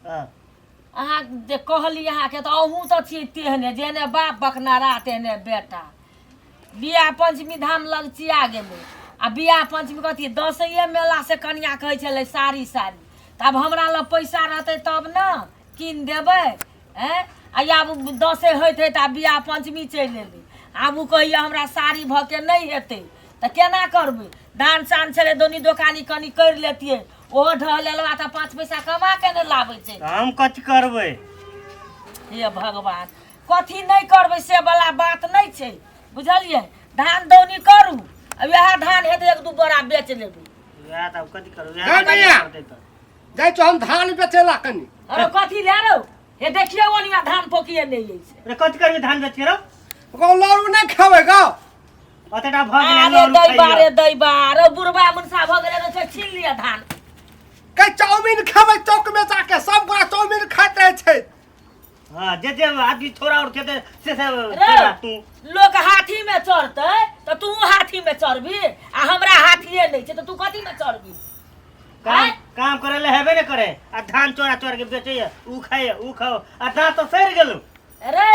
हाँ। अहाँ जे कहली अहाँके तऽ अहूँ तऽ छी तेहने, जेहने बाप बकनारा तेहने बेटा। बियाह पंचमी धाम लगचिया गेलै आ बियाह पंचमी कथी दसैये मेला से कनिया कहै छलै साड़ी साड़ी, तऽ आब हमरा लग पैसा रहतै तब ने कीन देबै। आँय, आ आब दसै होइत होइत आब बियाह पंचमी चलि एलै, आब ओ कहैया हमरा साड़ी भऽ के नहि हेतै, तऽ केना करबै? धान चान छलै दोनी दोकानी कनि करि लेतियै, ओहो ढहलेलवा तऽ 5 पैसा कमा के नहि लाबै छै। तऽ हम कथी करबै? हे भगवान, कथी नहि करबै से वाला बात नहि छै, बुझलियै? धान दौनी करू आ वएह धान हेतै 1-2 बोरा बेच लेबै। वएह तऽ आब कथी करबै? गै वएह मैया। करतै तऽ। जाइ छौ हम धान बेचेला कनि। अरे कथी ले रौ? हे देखियौ ओनिया धान पोकिए नहि अछि। अरे कथी करबी धान बेच के रौ? गौ लड़ू नहि खेबै गौ। ओतेटा भऽ गेलै अरे लड़ू दैबा खाइए। रे दैबा रे, बुढ़बा मुनसा भऽ गेलै रे, छीन लिअ धान। कै चाउमीन खेबै चौक में जाके, सब गोरा चाउमीन खाइत रहै छै। हाँ, जे जे आदमी थोड़ा और खेते से से रे, खेबा तू। लोक हाथी में चढ़तै तऽ तू हाथी में चढ़बी, आ हमरा हाथिए नहि छै तऽ तू कथी में चढ़बी? काम आँय? काम करे ले हेबे ने करे, आ धान चोरा चोरा के बेचैया, ऊ खाइया ऊ खाओ, आ दाँत तो सड़ गेलो। रे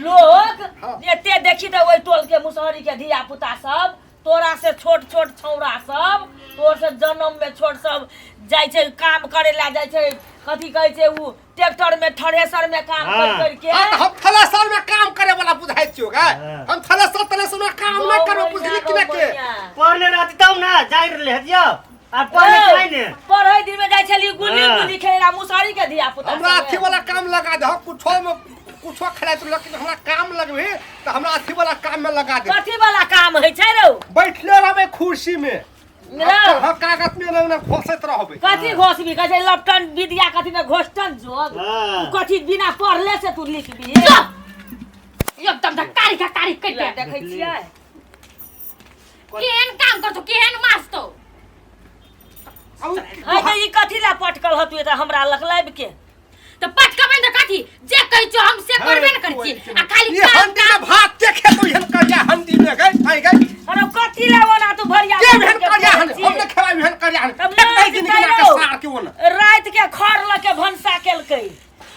लोक हाँ। एते देखी तऽ ओहि टोल के मुसहरी के धिया पुता सब तोरा से छोट छोट छौड़ा सब, तोर से जन्म में छोट सब जाइ छै काम करे ला जाइ छै, कथी कहै छै उ ट्रैक्टर में थ्रेसर में काम हाँ। कर कर के। हाँ, तऽ हम थ्रेसर में काम करे वाला बुझाइ छियौ गे। हाँ। हम थ्रेसर तलेसर में काम नहि करबै, बुझली कि नहि के? पढ़ने रहती तब ना जाय रहले हतियो, आ पढ़ने ए, चाही ने। पढ़ै दिन में जाइ छली गुली हाँ। गुली खेले ला मुसहरी के धिया पुता हमरा संगे। अथी वाला काम लगा दे, कुछो में कुछो खेलाइत लेकिन हमरा काम लगबे तऽ हमरा अथी वाला काम में लगा दे। कथी वाला काम होइ छै रौ? बैठले रहबै कुर्सी में। रौ। हाँ, कागज में ना घोसैत रहबै। कथी घोसबी? कहै छै लपटन विद्या कथी में घोसटन जोग। हाँ। तू कथी बिना पढ़ले से तू लिखबी? एकदम धक्का धक्का करि के देखै छियै केहन काम करतो, केहन मारतो। है तऽ ई कथी ला पटकल हतु तऽ हमरा लग लाबि के? तऽ पटकबै ने कथी, जे कहै छियौ हम से करबे ने करै छी, आ खाली ई काम हंडी में भात के खेतो एहन करिया हंडी में गई आई गई। अरे कथी ला ओना तू भरिया के भात एहन के करिया खाइ हंडी? छी? हम नहि खेबै एहन करिया हंडी। तब फेंक दै माछ जिनगी ला के दैरो। सार के ओना। राति के खर लऽ के भनसा केलकै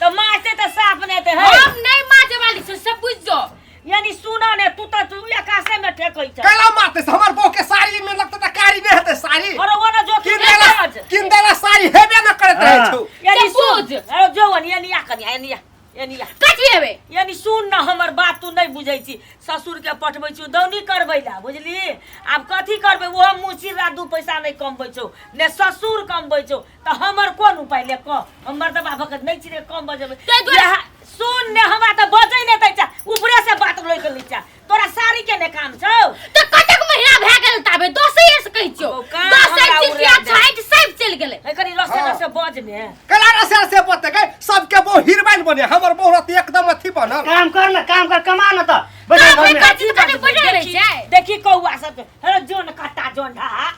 तऽ माछते तऽ साफ नहि हेतै। है हम नहि माजे वाली छी से बुझि जो। यानी सुना ने, तू तऽ तू एकासे में ठेकै छ। कैला मारते से हमर बहू के साड़ी में लगतै तऽ कारी नहि हेतै साड़ी। अरे ओना जो किन देला, किन देला साड़ी हेबे न करैत रहै हाँ। छौ। यानी से सुन, बुझ। अरे जो यानी या कनिया, यानी या, यानी या। कथी हेबे? यानी सुन न हमर बात, तू नहि बुझै छी। ससुर के पठबै छी दौनी करबै ला, बुझली? आब कथी करबै? ओहो मुँह चिर्रा 2 पैसा नहि कमबै छौ ने ससुर कमबै छौ, तऽ हमर कोन उपाय ले कह? हमर तऽ बापक नहि छी रे कम बजेबै। ताहि दुआरे- इएह सुन ने, हमरा तऽ बजै नहि दै छै, ऊपरे से बात लोकि लै छै। तोरा साड़ी के ने काम छौ? तऽ कतेक महीना भए गेल ताबे दसे से कहै छियौ। ओ, काम दसे हमरा जितिया उड़ा दे। छठि सब चलि गेलै। हे कनि रसे हाँ। रसे बज ने। कैला रसे रसे बजतै गै? सबके बहु हिरबाइन बने, हमर बहु रहतै एकदम अथी बनल। काम कर ना, काम कर, कमा ना तऽ बैठ काम घर में। कथी खाली बैठल रहै छै? देखी कौआ सब हे जोन कट्टा जोन ढाहा।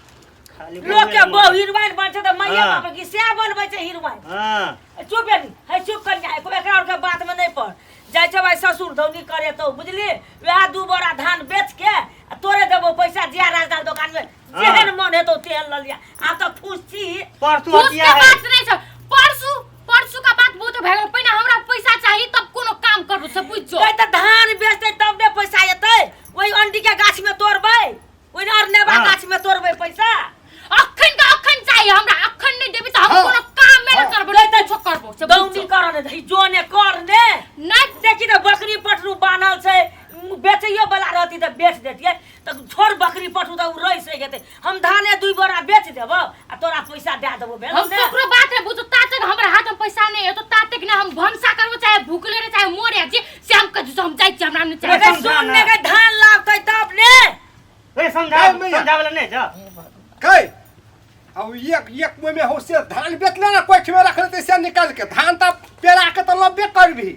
खाली लोक के बोले बहु हिरवाइन बन छै तऽ माइये हाँ। बाप की सएह बनबै छै हिरवाइन। हाँ। चुप एनी है, चुप कनिया, एको एकरा और के बात में नहीं पड़ जाइ छै। भाई ससुर धौनी करे तो बुझली, वएह 2 बोरा धान बेच के आ तोरे देबो पैसा, जिया राजदार दुकान में हाँ। जेहन मन हेतौ तेहन लऽ लिया। आब तऽ खुश छी। परसू खुश हटिया के है। बात नहीं छै, परसू परसू का बात बहुत भए गेल। पहिने हमरा पैसा चाही तब कोनो काम करबो से बुझ जो। गै तऽ धान बेचतै तब ने पैसा एतै। ओहि अंडी के गाछ में तोड़बै, ओहि अरनेबा हाँ। गाछ में तोड़बै पैसा। अखन के अखन चाही हमरा, अखन नहीं देबी तऽ हम हाँ। कोनो काम में हाँ। न करबो, नहीं कुछो करबो से बुझ दौनी जो। कर ने दही, जोने कर ने। नहीं। देखी तऽ बकरी पटरू बान्हल छै, बेचैयो वाला रहती तऽ बेच देतियै, तऽ छोड़ बकरी पटरू तऽ उ रहि सहि जेतै। हम धाने 2 बोरा बेच देबौ आ तोरा पैसा दए देबौ, भेल हम ने? ककरो बात नहीं बुझो, ता तक हमरा हाथ में पैसा नहीं है तो ता तक ना हम भनसा करबो, चाहे भूखले रहे चाहे मरे जी से हम कह हम जाइ छी, हमरा नहीं चाही। अरे सुन ने गे, धान लाबतै तब ने। ए समझा, ए, मैया। समझावे ला नहीं जा। कै अब एक एक में हो से धान बेचले ना कोठी में रख लेते से निकाल के धान त पेरा के त लबे करबी।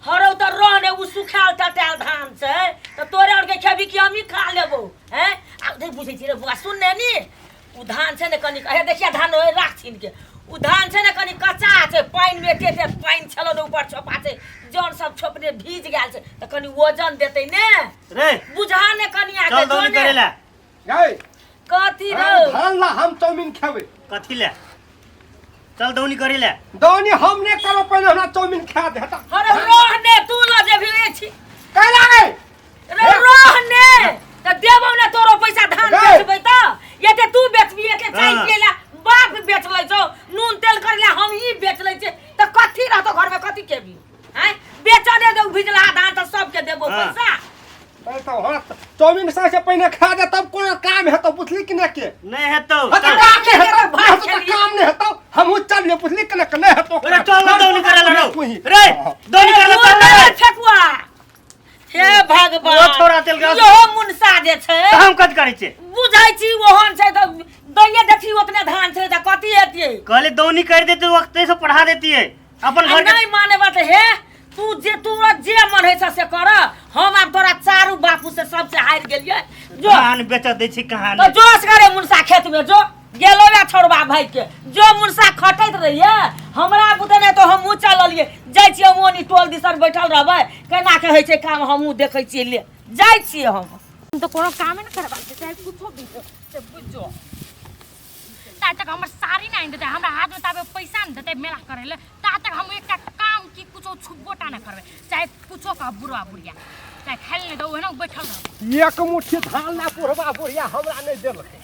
हरौ तऽ रह ने, उ सुखायल टटायल धान छै तऽ तोरे और के खेबी कि हमही खा लेबौ? हैं आब नहि बुझै छी रे बौआ, सुन ने नी, उ धान छै ने कनि, हे देखिया धान ओहि राख छीन के, उ धान छै ने कनि कच्चा छै, पानि मे एते एते पानि छलो ने ऊपर छोपा छै, जन सब छोपने भीज गेल छै तऽ कनि वजन देतै ने। रे बुझा ने कनि आके चल दौनी जो ने। करेला। गै कथी हम रौ? धान ला हम चाउमीन खेबै। कथी ले? चल दौनी करे ले। दौनी हम नहीं करो, पहले हमरा चाउमीन खा दे हटा। अरे रहने तू ल जेबही ए छी। कैला गई? रे रहने त देबौ ने तोरो पैसा धान गई। बेचबै त एते तू बेचबी, एते चाय हाँ। पियै ला बाप बेच लै छौ, नून तेल करै ला हम ई बेच लै छियै त कथी रहतौ घरमे, कथी खेबी? आँय, बेचऽ दे दे भिजला धान त सबके देबौ हाँ। पैसा। अरे तो हमरा चाउमीन सबसे पहिने खा दे तब कोनो काम हेतौ, बुझली कि नहि के? नहीं हेतौ। हाँ तो चल। काम नहीं हेतौ, भात हेतौ तो खेलियै। काम नहीं हेतौ, हमहूँ चल ले, बुझली कि नहि, नहीं हेतौ। अरे चल ना दौनी करे ला तू ही। रे, दौनी करे ला चल रे। फेकुआ, हे भगवान, ओ छोड़ा तेल के- इहो मुनसा जे छै तऽ हम कथी करै छियै? बुझै छी ओहन छै तऽ दैये देखी ओतने धान छै तऽ कथी हेतियै? कहले दौनी कर देते वक्त से पढ़ा देती है अपन आ घर के। नहि माने बात हे, तू जे तोरा जे मन होइ छ से कर, हम आब तोरा चारू बापू से सबसे हारि गेलियै। जो धान बेच दै छी कहाँ? तो जोश करे मुनसा खेत में जो गेलो या छोड़बा भाई के, जो मुनसा खटैत रहिए हमरा बुते नहि तो हमहूँ चललियै, जाइ छियै हम ओनी टोल दिसन बैठल रहबै, केना के होइ छै काम हमहूँ देखै छियै, ले जाइ छियै हम। हम तऽ कोनो कामे नहि करबाक छै, चाहे कुछो भी हो से बुझि जो। ता तक हमर साड़ी नहि आनि देतै हमरा हाथमे, ताबे पैसा नहि देतै मेला करै लए, ता तक हम एकटा काम की कुछो छुब्बो टा नहि करबै, चाहे कुछो कह बुढ़वा बुढ़िया, चाहे खाइ लए नहि दौ, ओहिना बैठल रहबै। एक मुट्ठी धान ला बुढ़वा बुढ़िया हमरा नहि देलकै।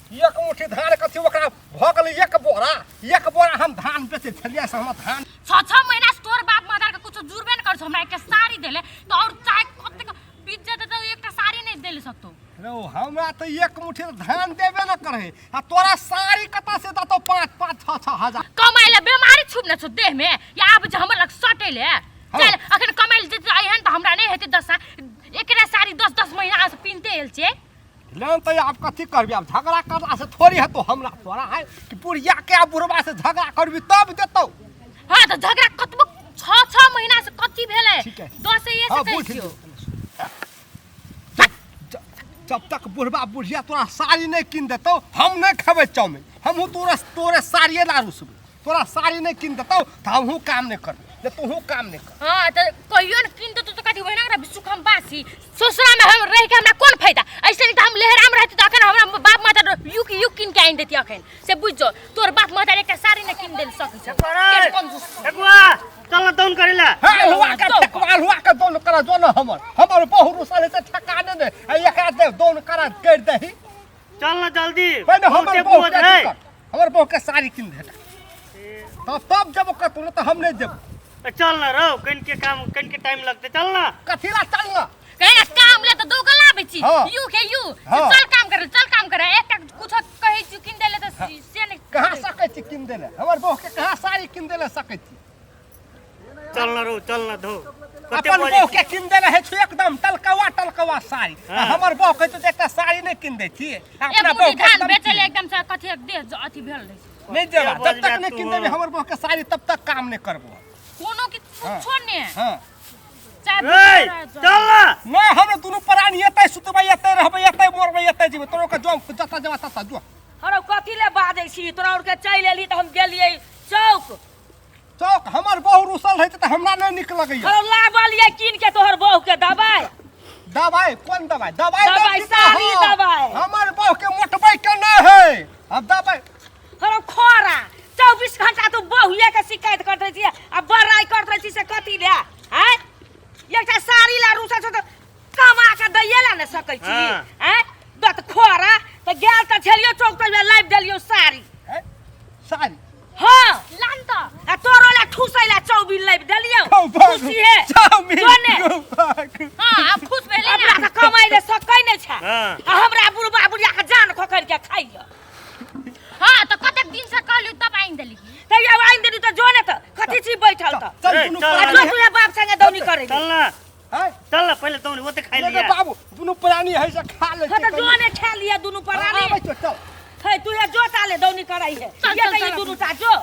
एक मुट्ठी धान कथी ओकरा भऽ गेलै? एक बोरा, एक बोरा हम धान बेचै छलियै से हमर धान 6 6 महीना से तोहर बाप मदर के कुछो जुड़बे नहि करै छौ, हमरा एकटा साड़ी देले तऽ आओर चाहे कतेक बीत जेतै तऽ एकटा साड़ी नहि देले सकतौ। रौ, हमरा तऽ एक मुट्ठी धान देबे न करे आ तोरा साड़ी कतऽ से देतौ 5 5 6 6 हजार? कमाइ लए बेमारी छुप ने छौ देह में या आब जे हमर लग सटै ले? चल अखन कमाइ लए जेतै एहन तऽ हमरा नहि हेतै दशा, एकरे साड़ी 10 10 महीना से पिन्हते आयल छै। लेन तऽ आब कथी करबी? आब झगड़ा करला से थोड़ी हेतौ हमरा तोरा है कि बुढ़िया के आ बुढ़वा से झगड़ा करबी तब देतौ। हाँ तऽ झगड़ा कतबो 6 6 महीना से कथी भेलै? ठीक है। दस ये हाँ से बुझ छियौ। जब तक बुढ़वा बुढ़िया तोरा साड़ी नहीं कीन देतौ हम नहीं खेबै चाउमीन, हमहूँ तोरा तोरे साड़िए ला रुसबै। तोरा साड़ी नहीं कीन देतौ तऽ हमहूँ काम नहीं करबै, जे तोहूँ काम नहीं कर। हाँ तऽ कहियो ने कीन देतौ तऽ कथी ओहिना रह सुखम बासी ससुरा में हम रह के हमरा कोन फायदा? ऐसे नहीं तऽ हम लेहरा में रहती तऽ अखन हमरा बाप माता युक युक कीन के आनि देती अखन, से बुझ जो। तोर बाप माता एकटा साड़ी नहीं कीन दे सकै छौ। केहन कंजूस। ठकुआ, चल ना दौन करे ला। हाँ, अल्हुआ के ठेकुआ, अल्हुआ के दौन करा जो न, हमर हमर बहु रुसल है से ठेका ने आ एकरा दे दौन करा कर दही। चल ना जल्दी। पहिने हमर बहुते बहु बोझ के है। कर, हमर बहु के साड़ी कीन देता तब तब जब कतौ, तऽ हम नहीं देब। चल ना रौ, कन के काम कन के टाइम लगते, चल ना। कथी ला चल ना? कहे ना काम ले तऽ दौगल आबै छी। हाँ। यू के यू। हाँ। चल काम करे, चल काम करे, एकटा कुछो कहै छी कीन देले तऽ से नहीं। कहाँ सकै छी कीन देले? हमर बहु के कहाँ साड़ी कीन देले सकै छी? चल ना रौ, चल ना धो कते अपन बजै बहु छै? के कीन देले है छौ एकदम टलकवा टलकवा साड़ी आ हाँ। हमर बहु कहै छौ जे एकटा साड़ी नहीं कीन दै छी। एक अपना मुट्ठी बहु के धान एकदम बेचले कीन। एकदम से कथी देह अथी भेल रहै छै। नहीं देबा, क्या जब तक बजबे नहीं कीन तू? देबी हमर बहु के साड़ी तब तक काम नहीं करबो। कोनो के कुछो ने हाँ। चाहे ए, चल ना। नहीं, हम दुनू प्राणी एतै सुतबै, एतै रहबै, एतै मरबै, एतै जीबै। तोरो के जो जतऽ जेबा ततऽ जो। हरौ, कथी ले बाजै छी? तोरा आरके चलि एली तऽ हम गेलियै चौक। चौक हमर बहु रुसल रहै छै तऽ हमरा नहि नीक लगैया। हरौ, लाबलियै कीन के तोहर बहू के दबाइ। दबाइ? कोन दबाइ? दबाइ नहि दबाइ, की साड़ी कहब? दबाइ। हमर बहु के मोटबै के नहि है अब दबाइ। हरौ खोरा, 24 घंटा तू बहुए के शिकायत करैत रहै छी आ बड़ाइ करैत रहै छी, से कथी ले आँय? एकटा साड़ी ला रुसल छौ तऽ कमा के दैये ला ने सकै छी? हाँ। आँय दत खोरा, तऽ गेल तऽ छलियौ चौक पर, लाबि देलियौ साड़ी। हैं? साड़ी? हाँ। लान तऽ। आ तोरो ला ठूसै ला चौबिन लाबि देलियौ। खाउ भागू। खुशी हे। चाउमीन जो ने। खाउ भागू। हाँ, आब खुश भेलै अपना ने? तऽ कमाइ ले सकै नहि छै हाँ। आ हमरा बुढ़बा बुढ़िया के जान खोखरि के खाइय। हाँ तऽ कतेक दिन से कहलियौ तब आनि देली। तैयो आनि देली तऽ जो ने, तऽ कथी छी बैठल तऽ? चल ए, दुनू चल, आ जो प्राणी। तू बाप संगे दौनी करै चल ना। हैं? चल ना, पहिले दौनी ओते खाइ नहीं लिया। बाबू, दुनू प्राणी है से खा ले। हाँ तऽ जो ने, खा लिया दुनू प्राणी। आबै छौ, चल। है तू ये जो ताले दौनी कराई है। चल, ये चल, तऽ ई चल। दुनू टा जो।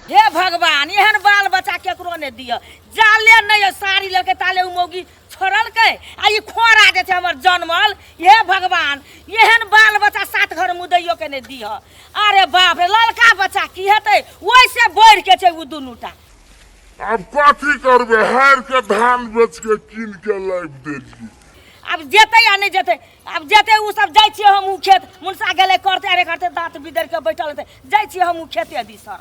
हे भगवान, एहन बाल बच्चा केकरो नहि दिअ। जाले नहि यऽ साड़ी लेलकै ताले उ मौगी छोड़लकै आ ई खोरा जे छै हमर जनमल। हे भगवान, एहन बाल बच्चा सात घर मुदैयो के नहि दिअ। अरे बाप रे, ललका बच्चा की हेतै? ओहिसे बढ़ि के छै उ दुनू टा। आब कथी करबै? हारि के धान बेच के कीन के लाबि देलियै। आब जेतै आ नहि जेतै, आब जेतै ओ सब। जाइ छियै हमहूँ खेत, मुनसा गेलै करते, अरे करते दाँत बिदरि के बैठल हेतै। जाइ छियै हमहूँ खेते दिस। सर।